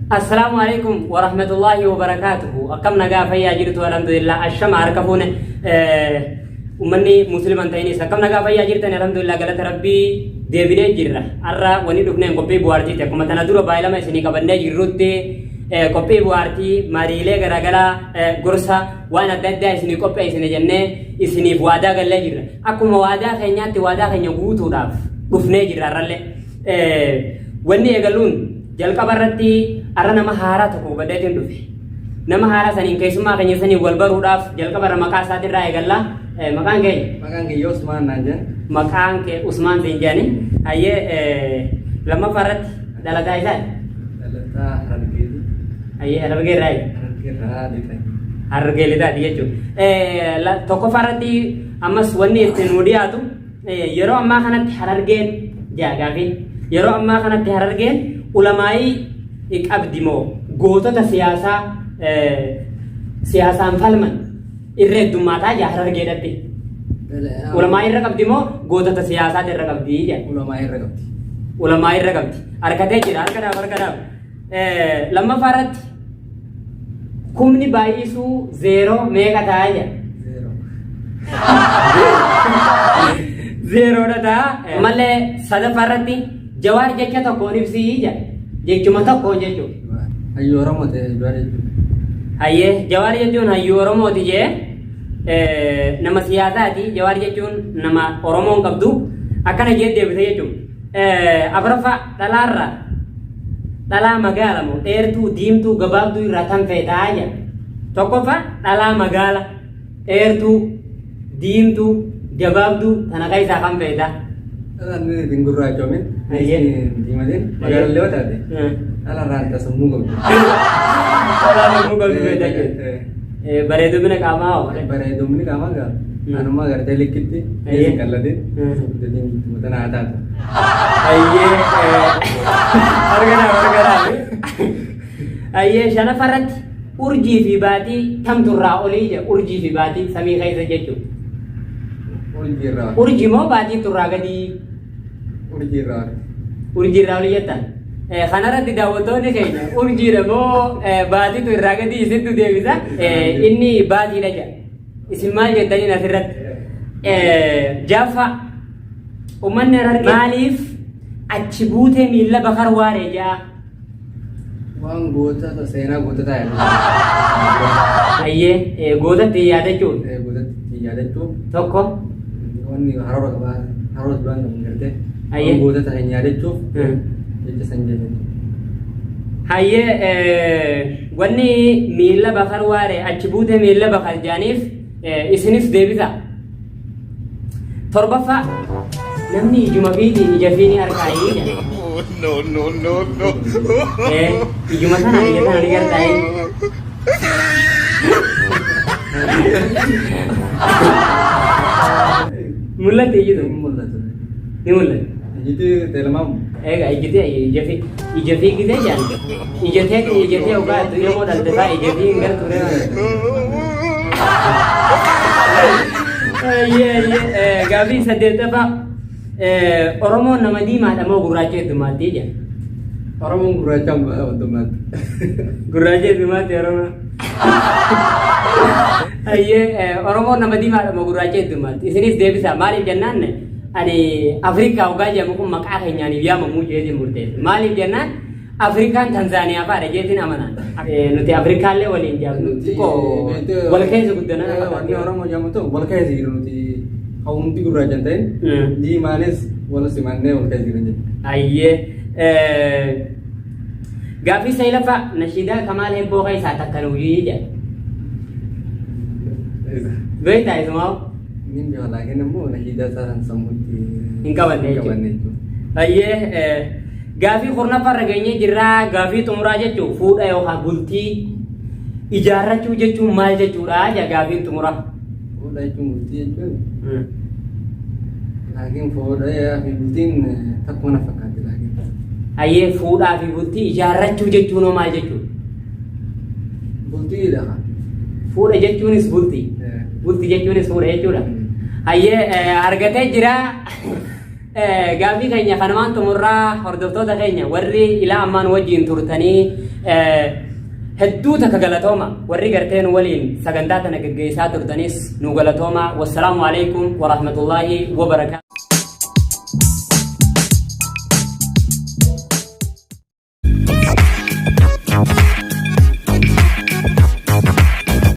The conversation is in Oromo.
Assalaamu alaikum wa rahmatullahi wa barakaatuhu. Akkam nagaa fayyaa jirtu? Alhamdulillah. Ashama, harka fuune. Uummanni musliman ta'inis akkam nagaa fayyaa jirtan? Alhamdulillah, galata Rabbii, deebinee jirra. Har'a wanni dhufneen qophii bu'aartiiti. Akkuma tana dura baay'ilama isinii qabannee jirrutti qophii bu'aartii, mariilee garaagaraa, gorsa waan adda addaa isinii qopheessine jennee isiniif waadaa gallee jirra. Akkuma waadaa keenyaatti waadaa keenya guutuudhaaf dhufnee jirra har'allee. Wanni eegaluun jalqaba irratti har'a nama haaraa tokko hubadheetiin dhufe. Nama haaraa saniin, keessummaa keenya saniin wal baruudhaaf, jalqaba irra maqaa isaatirraa eegallaa. Maqaan keenya? Maqaan kiyya Usmaan naan jedhan. Maqaan kee Usmaan siin jedhani. Hayyee, lammaffaa irratti dhalataa isaati? Dhalataa Harargeeti. Hayyee, Harargee irraa? Harargee irraa lixa. Harargee lixaati jechuudha. Tokkoffaa irratti ammas wanni ittiin nu dhiyaatu, yeroo ammaa kanatti Harargeen jaagaafi yeroo ammaa kanatti Harargeen ulamaayii qabdi moo gootota siyaasaa siyaasaan falman irra heddummaataa jaa Harargeedhatti? Ulamaa irra qabdi moo gootota siyaasaati irra qabdi jaa? Ulamaa irra qabdi. Ulamaa irra qabdi. Harkatee jira, harka dhaaf, harka dhaaf. Lammaffaa irratti kumni baay'isuu zeeroo meeqa ta'a jaa? Zeero. Zeeroodha ta'a. Malee sadaffaa irratti Jawaar jecha tokkoon ibsii jaa. Jechuma tokkoon jechuudha. Hayyuu Oromoo ta'e Jawaar jechuudha. Hayyee, Jawaar jechuun hayyuu Oromooti jee, nama siyaasaati. Jawaar jechuun nama Oromoon qabdu akkana jee deebise jechuudha. Afuraffaa, dhalaarraa dhalaa magaala moo dheertuu, diimtuu, gabaabduu irraa tan feetaa jedha. Tokkoffaa, dhalaa magaala dheertuu, diimtuu, gabaabduu tana keessaa kan feetaa? Dhalaan hin gurraachoomin. Hayyee. Hin diimatin. Magaalallee yoo taate. Dhalarraan sammuu qabdu. Dhalaa sammuu qabdu feetaa jechuudha. Bareedumina qaamaa hoo? Bareedumni qaamaa gaa. Anuma gartee likkitti. Hin qallatin. Guddatiin mataa haa taatu. Hayyee, arganaaf, arganaaf. Hayyee, shanaffaa irratti urjii fi baatii tamtu irraa olii jedha, urjii fi baatii samii keessa jechuudha. Urjii irraa. Urjii moo baatiitu irraa gadii? Urjii irraa. Urjii irraa olii jettan. Kanarratti daawwattoonni keenya urjiidha moo baatiitu irraa gadii isintu deebisa. Inni baatiidha jedha. Isin maal jettaniin asirratti? Jaaffaa, uummanni Harargee maaliif achi buutee miilla Bakar Waaree jedha? Waan gootota, seenaa gootota yaadachuu. Hayyee, gootatti yaadachuun. Gootatti yaadachuu. Tokko. Wanni haroora qabaa, haroora duraan qabu gartee. Hayyee. Waan gootota kan yaadachuuf jecha san jechuudha. Hayyee, wanni miilla Bakar Waaree, achi buutee miilla Bakar jedhaniif isinis deebisa. Torbaffaa, namni ijuma fiitiin ija fi ni argaayii jedha. No, no, no, no. Ijuma sanaan ija sana ni gartaayii. Mul'atti ijji Hin mul'atu. Ni mul'atti. Ijiti teelmaamu. Egaa ijjitee ija fi ija fi gisee jaan ija teetiin ija tee ogaa ilmoo dhalte faa ija fi hin gartu. Ayyee, gaafii saddeettaffaa, Oromoon nama diimaadha moo gurraacha heddummaatti jedha? Oromoon gurraacha heddummaatti. Gurraacha heddummaatti Oromoon. Ayyee, Oromoon nama diimaadha moo gurraacha heddummaatti? Isinis deebisaa. Maaliif jennaan, ani Afrikaa ogaa jedhamu kun maqaa keenyaan yaamamuu jeetiin murteesse. Maaliif jennaan, Afrikaan Tanzaaniyaa fa'aadha jeetiin amanaan. Nuti Afrikaallee waliin jedhamnu xiqqoo wal keessa guddanaa. Wanni Oromoo jedhamu ta'u wal keessa jiru, nuti hundi gurraacha hin ta'in diimaanis wal simannee wal keessa jiran jechuudha. Ayyee. Gaaffii saglaffaa, nashiidaa Kamaal Hebboo keessaa takka nuyyii jedha. Beektaa isumaa? Nin beeka, laakiin immoo nashiidaa isaa san sammuutti hin qabanne hin qabanne jechuudha. Ayyee, gaafii kurnaffaa irra geenyee jirraa, gaafii xumuraa jechuun fuudha yookaan bultii ijaarrachuu jechuun maal jechuudha jedha gaafiin xumuraa. Fuudha jechuun bultii jechuun, laakiin fuudha fi bultiin takkuma na fakkaatti laakiin. Ayyee, fuudhaa fi bultii ijaarrachuu jechuun hoo maal jechuudha? Bultiidha. Fuudha jechuunis bultii. Bultii jechuunis fuudha jechuudha. Hayyee, argatee jira. Gaaffii keenya kanumaan xumurraa. Hordoftoota keenya warri ilaa ammaan wajjin turtanii Hedduu takka galatooma warri gartee nu waliin sagantaa tana geggeessaa turtanis nu galatooma. Wassalaamu alaikum warahmatullaahi wabarakaatu.